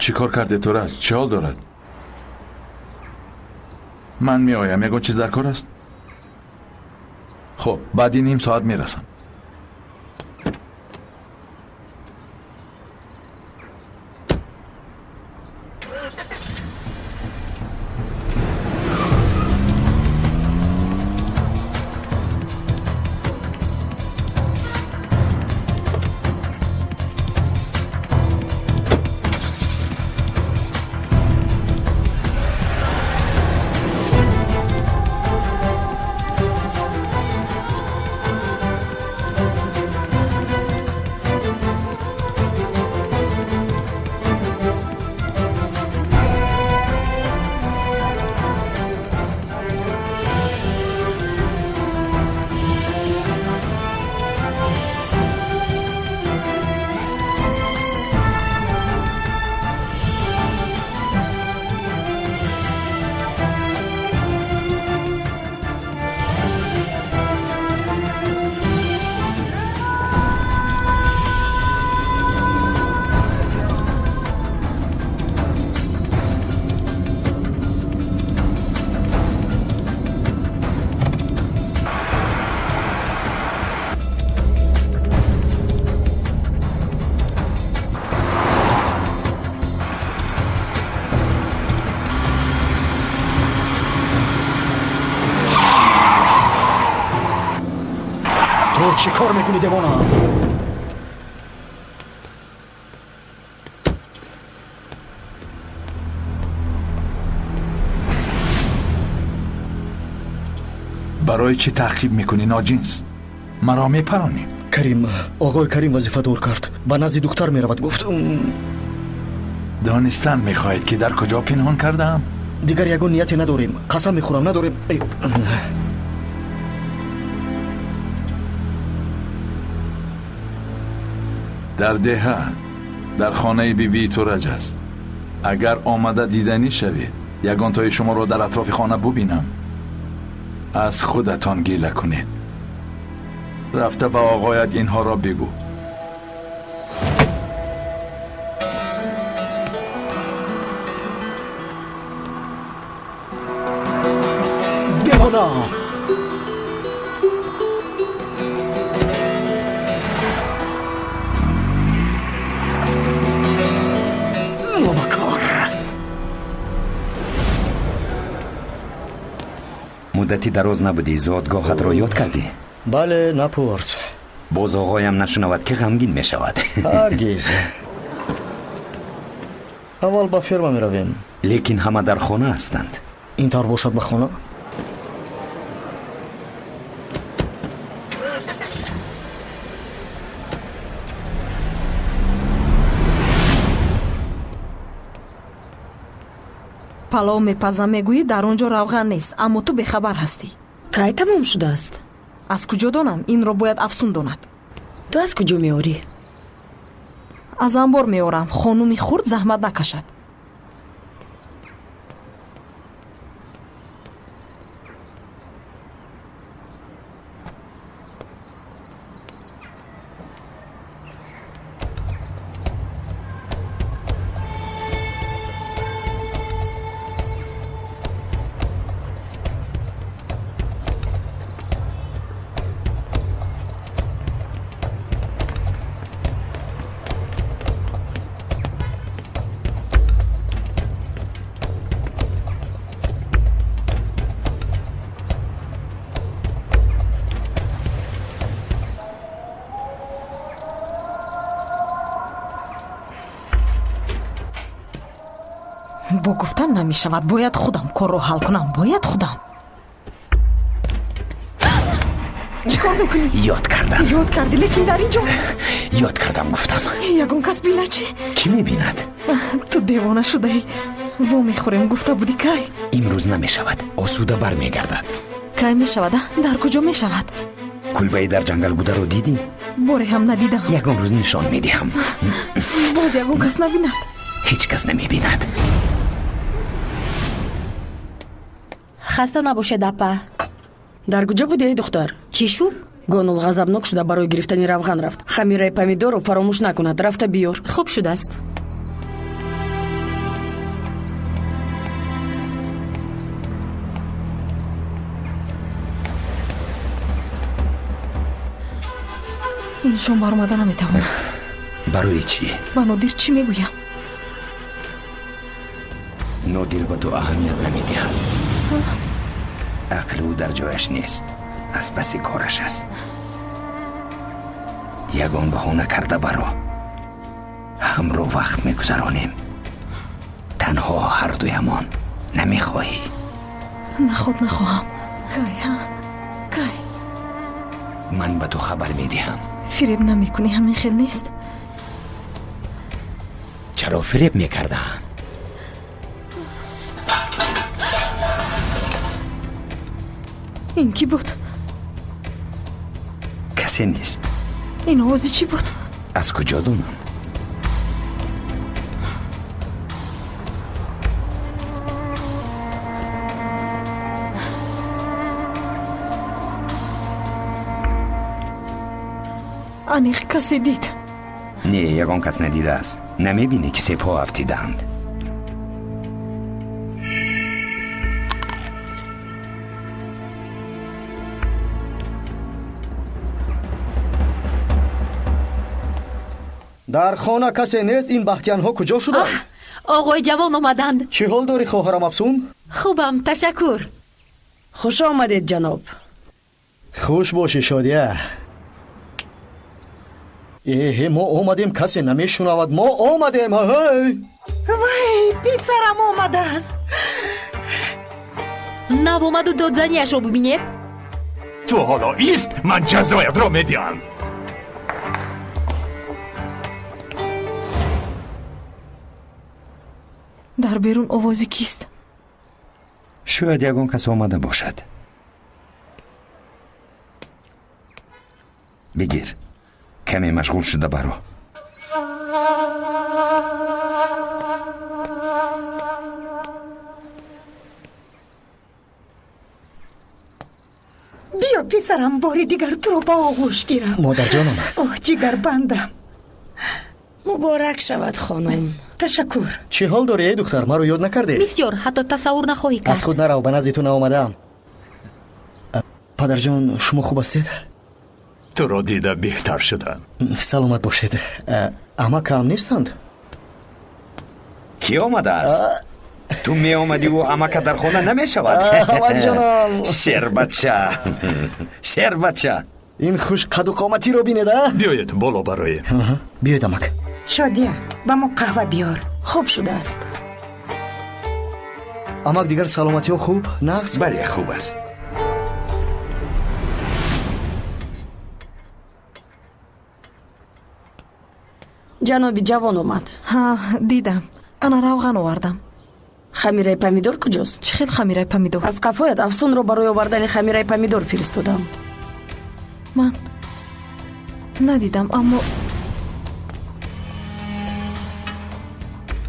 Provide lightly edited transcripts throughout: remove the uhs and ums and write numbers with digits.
Чӣ кор карде Тураҷ? Чӣ ҳол дорад? Ман меоям. Ягон чиз дар кор аст? Хуб, баъди ним соат мерасам. Чӣ кор мекунӣ, девона? Барои чӣ таъқиб мекунӣ, ноҷинс? Маро мепаронӣ. Карим, оғои Карим вазифадор кард. Ба назди духтар меравад, гуфт. Донистан мехоҳед, ки дар куҷо пинҳон кардаам? Дигар ягон нияте надорем. Қасам мехӯрам, надорем. Дар деҳа, дар хонаи бибии Тураҷ аст. Агар омада диданӣ шавед, ягонтои шуморо дар атрофи хона бубинам, аз худатон гила кунед. Рафта ба оғоят инҳоро бигӯ. Девона! Муддати дароз набудӣ, зодгоҳатро ёд кардӣ? Бале, напурс. Боз оғоям нашунавад, ки ғамгин мешавад. Ҳаргиз. Аввал ба ферма меравем. Лекин ҳама дар хона ҳастанд. Ин тавр бошад, ба хона? Палов мепазам, мегӯӣ, дар он ҷо равған нест, аммо ту бехабар ҳастӣ. Кай тамом шудааст? Аз куҷо донам? Инро бояд Афсун донад. Ту аз куҷо меорӣ? Аз анбор меорам. Хонуми хурд заҳмат накашад. Бо гуфтан намешавад. Бояд худам корро ҳал кунам. Бояд худам. Чӣ кор мекунӣ? Ёд кардам. Ёд кардӣ, лекин дар ин ҷо ёд кардам, гуфтам. Ягон кас бинад чӣ? Кӣ мебинад? Ту девона шудаӣ. Во мехӯрем, гуфта будӣ кай? Имрӯз намешавад. Осуда бармегардад. Кай мешавад? Дар куҷо мешавад? Кулбаи дар ҷангал бударо дидӣ? Боре ҳам надидам. Ягон рӯз нишон медиҳам. Боз ягон кас набинад. Ҳеҷ кас намебинад. Хаста набошед, апа. Дар куҷо будӣ, эй духтар? Чӣ шуд? Гонул ғазабнок шуда барои гирифтани равған рафт. Хамираи помидорро фаромӯш накунад, рафта биёр. Хуб шудааст. Ин шом баромада наметавонам. Барои чӣ? Ба Нодир чӣ мегӯям? Нодир ба ту аҳамият намедиҳад. Ақли ӯ дар ҷояш нест, аз паси кораш аст. Ягон баҳона карда баро. Ҳамро вақт мегузаронем. Танҳо ҳардуямон. Намехоҳӣ? Наход нахоҳам. Кай, ҳа? Кай? Ман ба ту хабар медиҳам. Фиреб намекунӣ, ҳамин хел нест? Чаро фиреб мекардаам? Ин кӣ буд? Касе нест. Ин овози чӣ буд? Аз куҷо донам? Аниқ касе дид? Не, ягон кас надидааст. Намебинӣ ки себҳо афтидаанд. Дар хона касе нест. Ин бахтиянҳо куҷо шуданд? Оғои ҷавон омаданд. Чӣ ҳол дорӣ, хоҳарам Афсун? Хубам, ташаккур. Хуш омадед, ҷаноб. Хуш бошӣ, Шодия. Эҳе, мо омадем, касе намешунавад. Мо омадем. Ҳай! Вай, писарам омадааст. Нав омаду додзанияшро бубинед. Ту ҳоло ист, ман ҷазоятро медиҳам. Дар берун овози кист? Шояд ягон кас омада бошад. Бигир, каме машғул шуда баро. Биё, писарам, бори дигар туро ба оғӯш гирам. Модарҷонам. Оҳ, ҷигарбандам. Муборак шавад, хонум. Ташаккур. Чӣ ҳол дорӣ, эй духтар? Маро ёд накардӣ? Бисёр, ҳатто тасаввур нахоҳӣ кард. Аз худ нарав, ба назди ту наомадаам. Падарҷон, шумо хуб ҳастед? Туро дида беҳтар шудам. Саломат бошед. Амакам нестанд? Кӣ омадааст? Ту меомадиву амака дар хона намешавад? Амакҷонам. Шербача, шербача. Ин хуш қаду қоматиро бинед, а? Биёед боло бароем. Биёед, амак. Шодия, ба мо қаҳва биёр. Хуб шудааст. Амак, дигар саломатиҳо хуб? Нағз? Бале, хуб аст. Ҷаноби ҷавон омад. Ҳа, дидам. Ана равған овардам. Хамираи помидор куҷост? Чӣ хел хамираи помидор? Аз қафоят Афсунро барои овардани хамираи помидор фиристодам. Ман надидам, аммо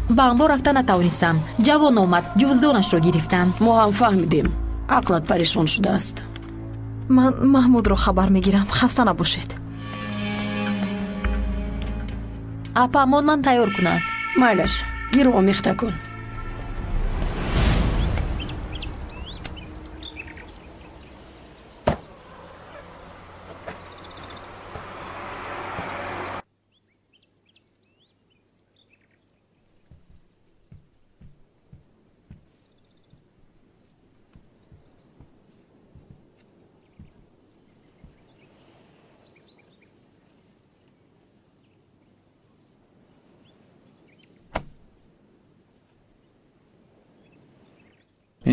ба анбор рафта натавонистам. Ҷавон омад, ҷуздонашро гирифтам. Мо ҳам фаҳмидем, ақлат парешон шудааст. Ман Маҳмудро хабар мегирам, хаста набошед. Апа, мон ман тайёр кунам. Майлаш, гиру омехта кун.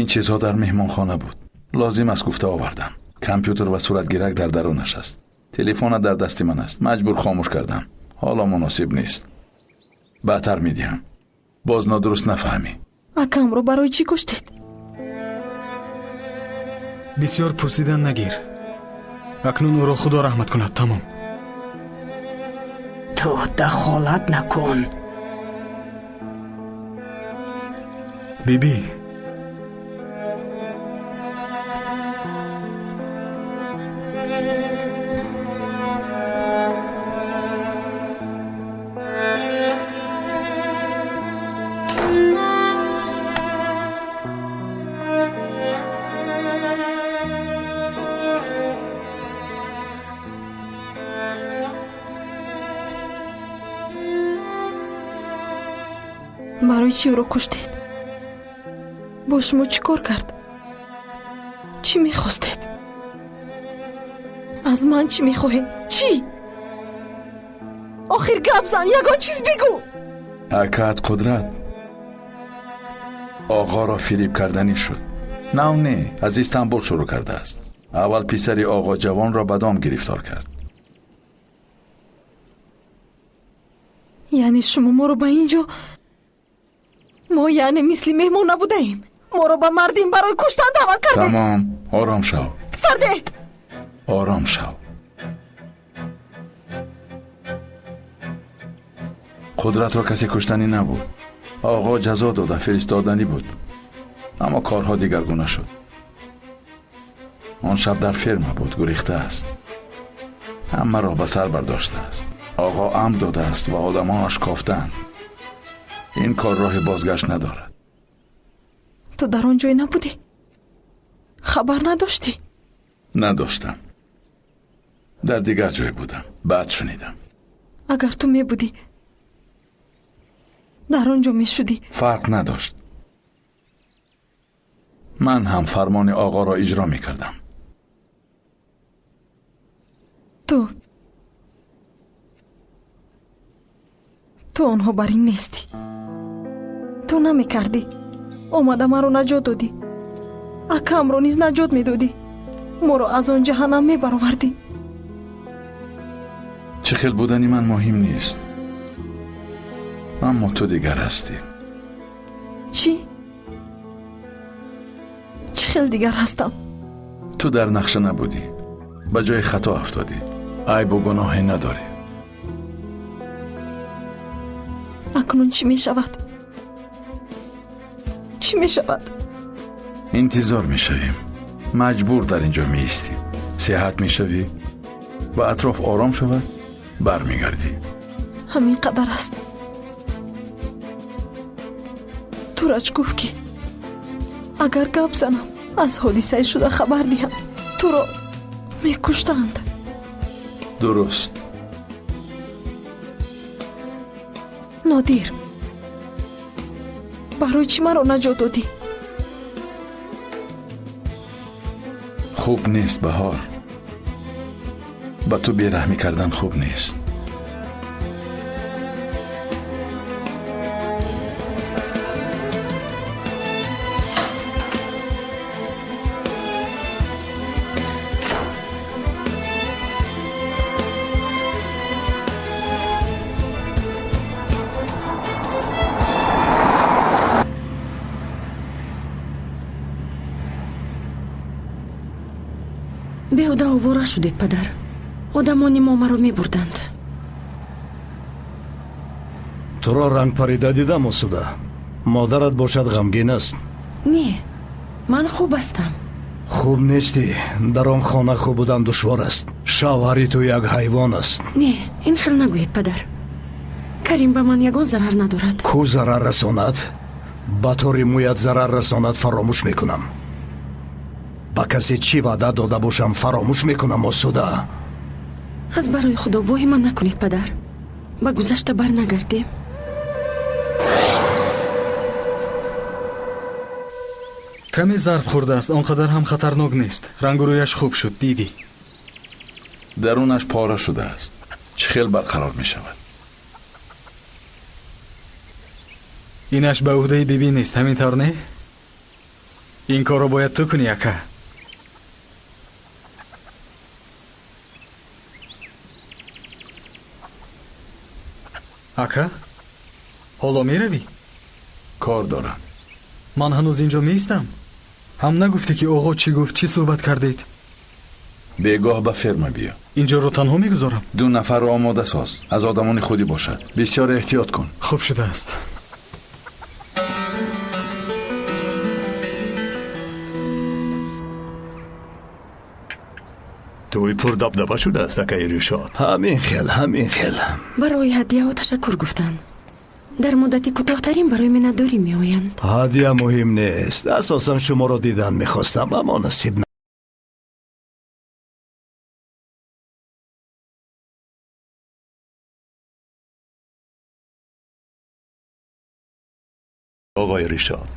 Ин чизҳо дар меҳмонхона буд. Лозим аст гуфта овардам. Компютер ва суратгирак дар дарунаш аст. Телефона дар дасти ман аст. Маҷбур хомӯш кардам. Ҳоло муносиб нест. Баъдтар медиҳам. Боз нодуруст нафаҳмӣ. Акамро барои чӣ куштед? Бисёр пурсидан нагир. Акнун ӯро Худо раҳмат кунад, тамом. Ту дахолат накун. Биби, Барои чӣ ӯро куштед? Бо шумо чӣ кор кард? Чӣ мехостед? Аз ман чӣ мехоҳед? Чӣ? Охир гап зан, ягон чиз бигӯ. Акаат Қудрат оғоро фириб карданӣ шуд. Нав не, аз Истанбул шурӯъ кардааст. Аввал писари оғо ҷавонро ба дом гирифтор кард. Яъне шумо моро ба ин ҷо, мо яъне мисли меҳмон набудаем, моро ба мардин барои куштан даъват кардед? Тамом, ором шав. Сарде! Ором шав. Қудратро касе куштанӣ набуд. Оғо ҷазо дода фиристоданӣ буд, аммо корҳо дигаргуна шуд. Он шаб дар ферма буд, гурехтааст. Ҳамаро ба сар бардоштааст. Оғо амр додааст ва одамонаш кофтаанд. Ин кор роҳи бозгашт надорад. Ту дар он ҷой набудӣ? Хабар надоштӣ? Надоштам. Дар дигар ҷой будам. Баъд шунидам. Агар ту мебудӣ, дар он ҷо мешудӣ. Фарқ надошт. Ман ҳам фармони оғоро иҷро мекардам. Ту онҳо бар ин нестӣ. Ту намекардӣ. Омада маро наҷот додӣ. Акамро низ наҷот медодӣ. Моро аз он ҷаҳаннам мебаровардӣ. Чӣ хел будани ман муҳим нест. Аммо ту дигар ҳастӣ. Чӣ? Чӣ хел дигар ҳастам? Ту дар нақша набудӣ. Ба ҷои хато афтодӣ. Айбу гуноҳе надорӣ. Акнун чӣ мешавад? Чӣ мешавад? Интизор мешавем. Маҷбур дар ин ҷо меистӣ. Сеҳат мешавӣ ва атроф ором шавад, бармегардӣ. Ҳамин қадар аст. Тураҷ гуфт, ки агар гап занам, аз ҳодисаи шуда хабар диҳам, туро мекуштанд. Дуруст. Нодир, барои чӣ маро наҷот додӣ? Хуб нест, Баҳор. Ба ту бераҳмӣ кардан хуб нест. Беҳуда овора шудед, падар. Одамони мо маро мебурданд. Туро рангпарида дидам, Осуда. Модарат бошад, ғамгин аст. Не, ман хуб ҳастам. Хуб нестӣ. Дар он хона хуб будан душвор аст. Шавҳари ту як ҳайвон аст. Не, ин хел нагӯед, падар. Карим ба ман ягон зарар надорад. Ку зарар расонад? Ба тори мӯят зарар расонад, фаромӯш мекунам. Ба касе чӣ ваъда дода бошам, фаромӯш мекунам, Осуда. Аз барои Худо воҳима накунед, падар. Ба гузашта барнагардем. Каме зарб хӯрдааст, он қадар ҳам хатарнок нест. Рангу рӯяш хуб шуд, дидӣ. Дарунаш пора шудааст. Чӣ хел барқарор мешавад? Инаш ба ӯҳдаи бибӣ нест, ҳамин тавр не? Ин корро бояд ту кунӣ, ака. Ака, ҳоло меравӣ? Кор дорам. Ман ҳанӯз инҷо меистам. Ҳам нагуфтӣ, ки оғо чӣ гуфт, чӣ суҳбат кардед? Бегоҳ ба ферма биё. Инҷоро танҳо мегузорам? Ду нафарро омода соз. Аз одамони худӣ бошад. Бисёр эҳтиёт кун. Хуб шудааст. Тӯй пурдабдаба шудааст, акаи Ришод. Ҳамин хел, ҳамин хел. Барои ҳадияҳо ташаккур гуфтанд. Дар муддати кӯтоҳтарин барои миннатдорӣ меоянд. Ҳадия муҳим нест. Асосан шуморо дидан мехостам, аммо насиб Оғои Ришод,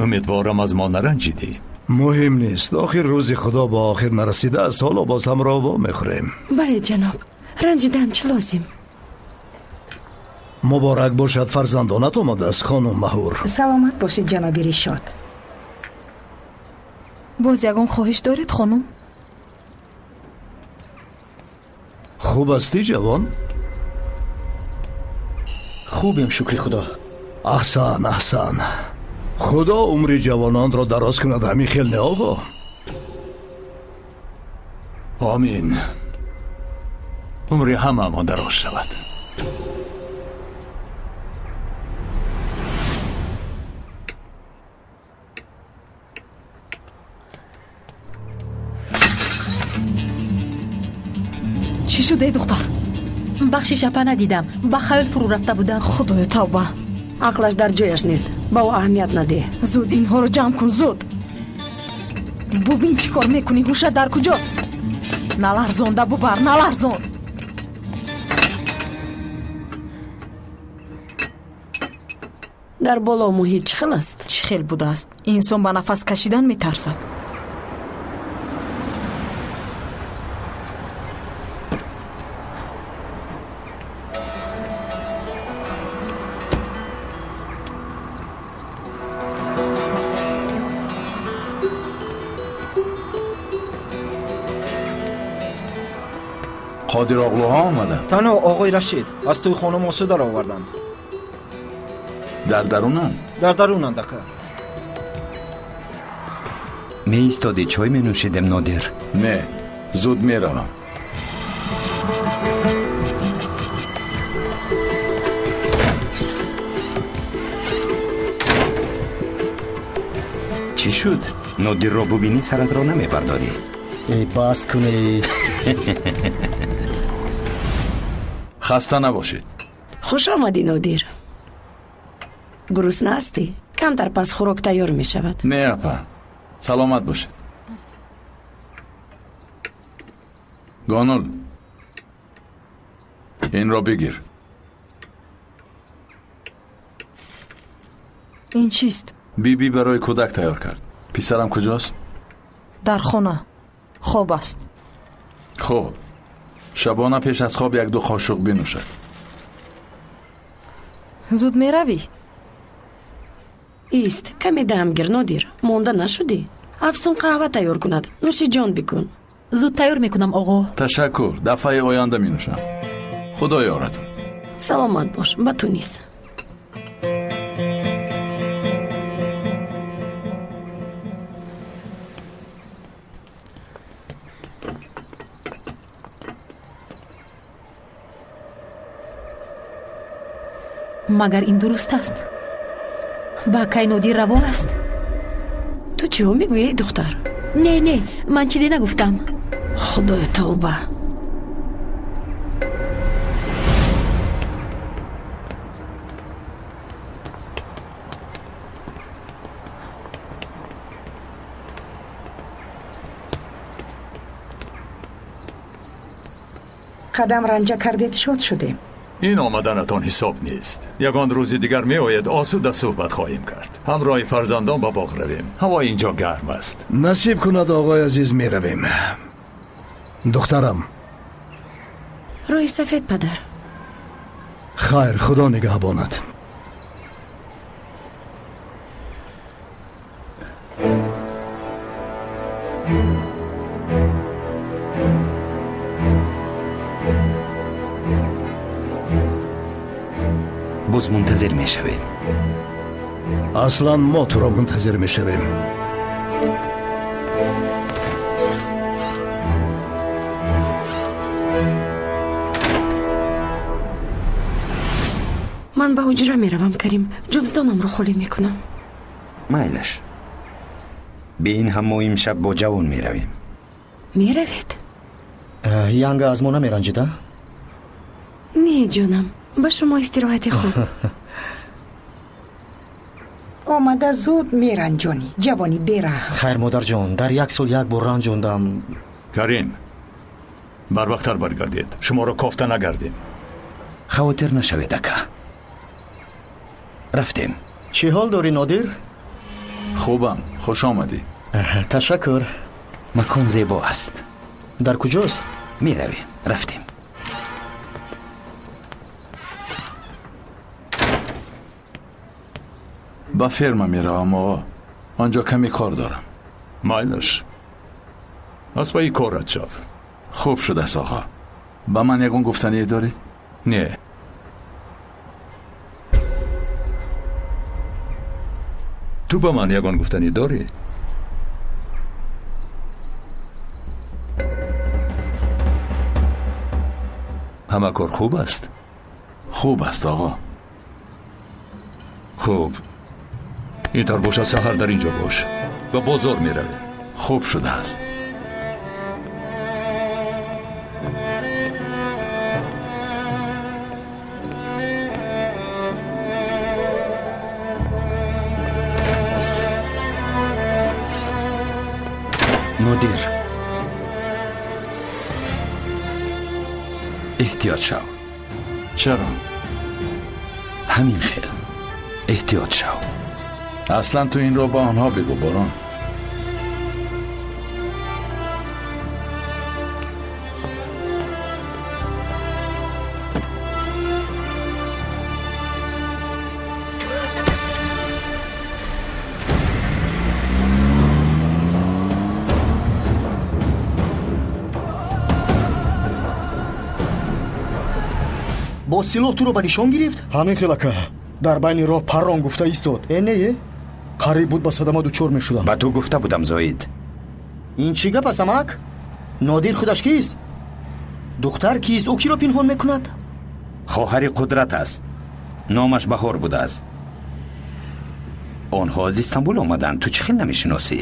умедворам аз мо наранҷидӣ. Муҳим нест, охир рӯзи Худо ба охир нарасидааст, ҳоло боз ҳамроҳ вомехӯрем. Бале ҷаноб, ранҷидан чӣ лозим? Муборак бошад, фарзандонат омадааст, хонум Маҳур. Саломат бошед, ҷаноби Ришод. Боз ягон хоҳиш доред, хонум? Хуб ҳастӣ, ҷавон? Хубем, шукри Худо. Аҳсан, аҳсан. Худо умри ҷавононро дароз кунад, ҳамин хел не, оғо? Омин. Умри ҳамаамон дароз шавад. Чӣ шуд, эй духтар? Бахшиш апа, надидам, ба хаёл фурӯ рафта будам. Худоё, тавба! Ақлаш дар ҷояш нест, ба ӯ аҳамият надеҳ. Зуд инҳоро ҷамъ кун, зуд! Бубин чӣ кор мекунӣ, ҳушат дар куҷост? Наларзонда бубар, наларзон! Дар боло муҳит чӣ хел аст? Чӣ хел будааст? Инсон ба нафас кашидан метарсад. Қодироғлуҳо омаданд. Танҳо оғои Рашид аз тӯи хонум Осударо оварданд. Дар дарунанд? Дар дарунанд, ака. Меистодӣ, чой менӯшидем, Нодир? Не, зуд меравам. Чӣ шуд? Нодирро бубинӣ, саратро намебардорӣ. Эй, бас кунӣ. Хаста набошед. Хуш омадӣ, Нодир. Гурусна ҳастӣ? Камтар пас хӯрок тайёр мешавад. Не, апа, саломат бошед. Гонул, инро бигир. Ин чист? Биби барои кӯдак тайёр кард. Писарам куҷост? Дар хона хоб аст. Хуб, шабона пеш аз хоб як-ду қошуқ бинӯшад. Зуд меравӣ? Ист, каме дам гир, Нодир. Монда нашудӣ? Афсун қаҳва тайёр кунад. Нӯши ҷон бикун. Зуд тайёр мекунам, оғо. Ташаккур, дафъаи оянда менӯшам. Худо ёратон. Саломат бош, ба ту низ. Магар ин дуруст аст? Ба акай Нодир раво аст? Ту чиҳо мегӯӣ, эй духтар? Не, не, ман чизе нагуфтам. Худоё, тавба! Қадам ранҷа кардед, шод шудем. Ин омаданатон ҳисоб нест. Ягон рӯзи дигар меояд, осуда суҳбат хоҳем кард. Ҳамроҳи фарзандон ба боғ равем. Ҳаво инҷо гарм аст. Насиб кунад, оғои азиз, меравем. Духтарам. Рӯи сафед, падар. Хайр, Худо нигаҳбонад. Боз мунтазир мешавем. Аслан мо туро мунтазир мешавем. Ман ба ҳуҷра меравам, Карим. Ҷуздонамро холӣ мекунам. Майлаш. Бе ин ҳам мо имшаб бо ҷавон меравем. Меравед? Янга аз мо намеранҷида? Не, ҷонам. Ба шумо истироҳати хуб. Омада зуд меранҷонӣ, ҷавони бераҳм. Хайр, модарҷон, дар як сол як бор ранҷондам. Карим, барвақттар баргардед, шуморо кофта нагардем. Хавотир нашавед, ака. Рафтем. Чӣ ҳол дорӣ, Нодир? Хубам, хуш омадӣ. Ташаккур. Макон зебо аст. Дар куҷост? Меравем, рафтем. Ба ферма меравам, оғо. Он ҷо каме кор дорам. Майлаш, аз пайи корат шав. Хуб шудааст, оғо. Ба ман ягон гуфтание доред? Не. Ту ба ман ягон гуфтанӣ дорӣ? Ҳама кор хуб аст? Хуб аст, оғо. Хуб, ин тавр бошад, саҳар дар ин ҷо бош. Ба бозор меравем. Хуб шудааст. Нодир, эҳтиёт шав. Чаро? Ҳамин хел эҳтиёт шав. Аслан ту инро ба онҳо бигӯ, Борон. Бо силоҳ туро ба нишон гирифт? Ҳамин хел, ака. Дар байни роҳ паррон гуфта истод. Э, не, қариб буд ба садама дучор мешудам. Ба ту гуфта будам, Зоид. Ин чӣ гап аст, амак? Нодир худаш кист? Духтар кист? Ӯ киро пинҳон мекунад? Хоҳари Қудрат аст. Номаш Баҳор будааст. Онҳо аз Истанбул омаданд. Ту чӣ хел намешиносӣ?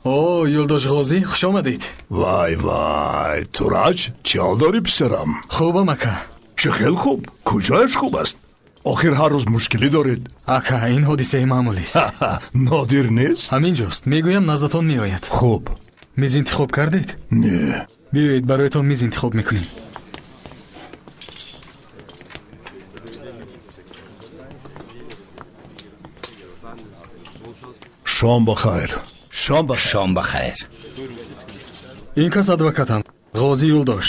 О, Юлдош Ғозӣ, хуш омадед. Вай вай, Тураҷ, чӣ ҳол дорӣ, писарам? Хубам, ака. Чӣ хел хуб? Куҷояш хуб аст? Охир ҳар рӯз мушкилӣ доред. Ака, ин ҳодисаи маъмулист. Нодир нест? Ҳамин ҷост. Мегӯям наздатон меояд. Хуб. Миз интихоб кардед? Не. Биёед, бароятон миз интихоб мекунем. Шом ба хайр. Шом ба хайр. Ин кас адвокатанд, Ғозӣ Юлдош.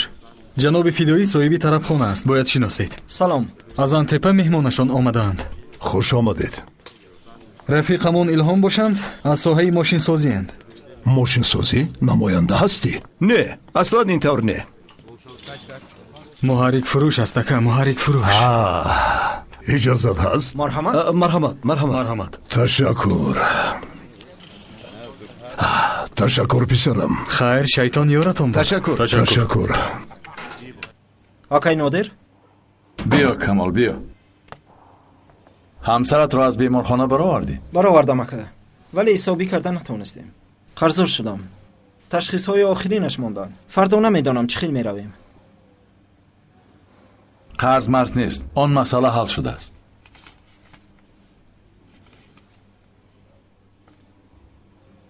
Ҷаноби Фидоӣ соҳиби тарабхона аст, бояд шиносед. Салом. Аз Антепа меҳмонашон омадаанд. Хуш омадед. Рафиқамон Илҳом бошанд, аз соҳаи мошинсозианд. Мошинсозӣ? Намоянда ҳастӣ? Не, аслан ин тавр не. Муҳаррик фурӯш аст, ака, муҳаррик фурӯш. Иҷозат ҳаст? Марҳамат. Марҳамат, марҳамат. Марҳамат. Ташаккур. Ташаккур, писарам. Хайр, шайтон ёратон бод. Ташаккур. Ташаккур. Акай Нодир? Биё, Камол, биё. Ҳамсаратро аз беморхона баровардӣ? Баровардам, ака, вале ҳисобӣ карда натавонистем. Қарздор шудам. Ташхисҳои охиринаш монданд. Фардо намедонам чӣ хел меравем. Қарз марз нест. Он масъала ҳал шудааст.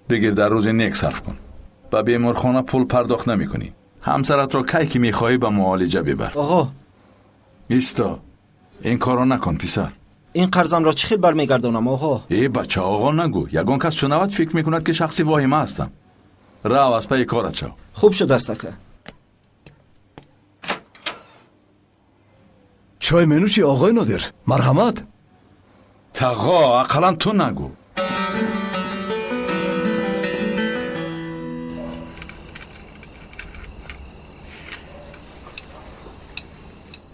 Бигир, дар рӯзи нек сарф кун. Ба беморхона пул пардохт намекунӣ. Ҳамсаратро кай ки мехоҳӣ ба муолиҷа бибар. Оғо. Исто, ин корро накун, писар. Ин қарзамро чӣ хел бармегардонам, оғо? Э, бача, оғо нагӯ. Ягон кас шунавад, фикр мекунад, ки шахси воҳима ҳастам. Рав, аз пайи корат шав. Хуб шудааст, ака. Чой менӯшӣ, оғои Нодир? Марҳамат. Тағо, ақаллан ту нагӯ.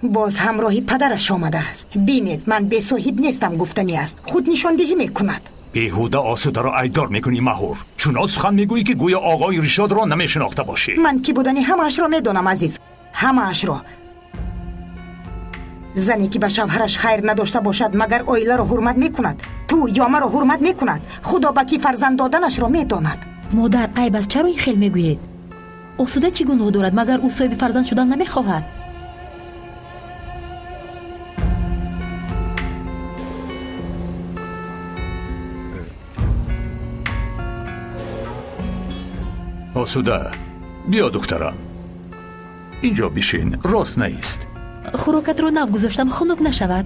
Боз ҳамроҳи падараш омадааст. Бинед, ман бесоҳиб нестам гуфтанӣ аст. Худ нишондиҳӣ мекунад. Беҳуда Осударо айбдор мекунӣ, Маҳур. Чунон сухан мегӯӣ, ки гӯё оғои Ришодро намешинохта бошӣ. Ман кӣ будани ҳамаашро медонам, азиз. Ҳамаашро. Зане ки ба шавҳараш хайр надошта бошад, магар оиларо ҳурмат мекунад? Ту ё маро ҳурмат мекунад? Худо ба кӣ фарзанд доданашро медонад. Модар, айб аст, чаро ин хел мегӯед? Осуда чӣ гуноҳ дорад? Магар ӯ соҳиби фарзанд шудан намехоҳад? Осуда, биё духтарам, инҷо бишин, рост наист. Хӯрокатро нав гузоштам, хунук нашавад.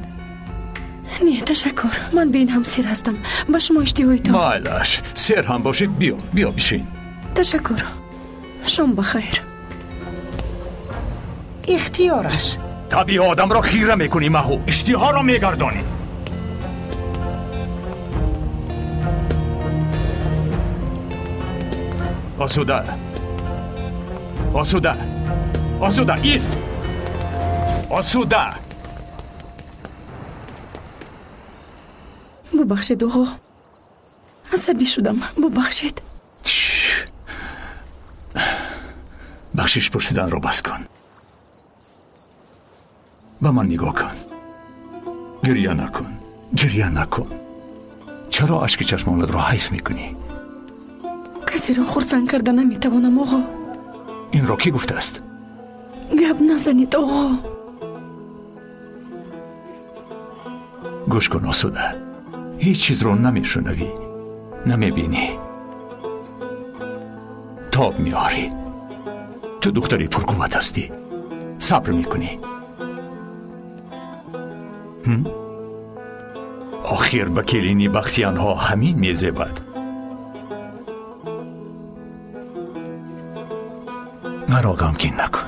Не, ташаккур, ман бе ин ҳам сер ҳастам. Ба шумо иштиҳои то. Майлаш, сер ҳам бошед, биё, биё бишин. Ташаккур, шом ба хайр. Ихтиёраш. Табиъи одамро хира мекунӣ, Маҳу, иштиҳоро мегардонӣ. Осуда, Осуда, Осуда, ист! Осуда! Бубахшед, оғо, асабӣ шудам, бубахшед. Бахшиш пурсиданро бас кун. Ба ман нигоҳ кун. Гирья накун, гирья накун. Чаро ашки чашмонатро ҳайф мекунӣ? Касеро хурсанд карда наметавонам, оғо. Инро кӣ гуфтааст? Гап назанед, оғо. Гӯш кун, Осуда, ҳеҷ чизро намешунавӣ, намебинӣ, тоб меорӣ. Ту духтари пурқувват ҳастӣ, сабр мекунӣ. Охир ба келини бахтиянҳо ҳамин мезебад. Маро ғамгин накун.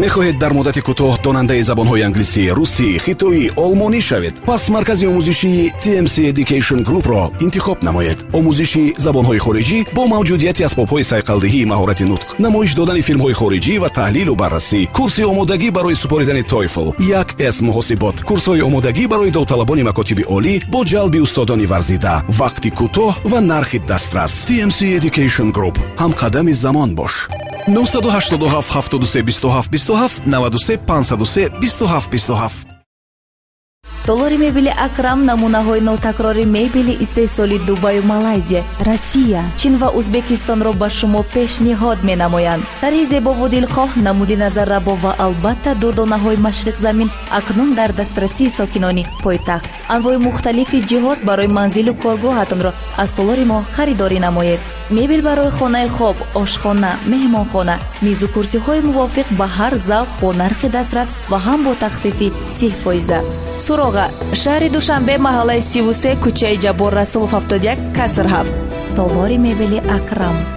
Мехоҳед дар муддати кӯтоҳ донандаи забонҳои англисӣ, русӣ, хитоӣ, олмонӣ шавед? Пас маркази омӯзишии TMC Education Group-ро интихоб намоед. Омӯзиши забонҳои хориҷӣ бо мавҷудияти асбобҳои сайқалдиҳии маҳорати нутқ, намоиш додани филмҳои хориҷӣ ва таҳлилу баррасӣ, курси омодагӣ барои супоридани TOEFL, 1С муҳосибот, курсҳои омодагӣ барои довталабони макотиби олӣ бо ҷалби устодони варзида, вақти кӯтоҳ ва нархи дастрас. TMC Education Group. Ҳамқадами замон бош. 987 73 27 27 93 503 27 27. Толори мебели Акрам намунаҳои нотакрори мебели истеҳсоли Дубаю Малайзия, Россия, Чин ва Узбекистонро ба шумо пешниҳод менамоянд. Тарҳи зебову дилхоҳ, намуди назаррабо ва албатта дурдонаҳои машриқзамин акнун дар дастрасии сокинони пойтахт. Анвои мухталифи ҷиҳоз барои манзилу коргоҳатонро аз толори мо харидорӣ намоед. Мебел барои хонаи хоб, ошхона, меҳмонхона, мизу курсиҳои мувофиқ ба ҳар завқ бо нархи дастрас ва ҳам бо тахфифи 30%. Суроға: шаҳри Душанбе, маҳаллаи 33, кӯчаи Ҷаббор Расулов 71, каср 7. Толори мебели Акрам.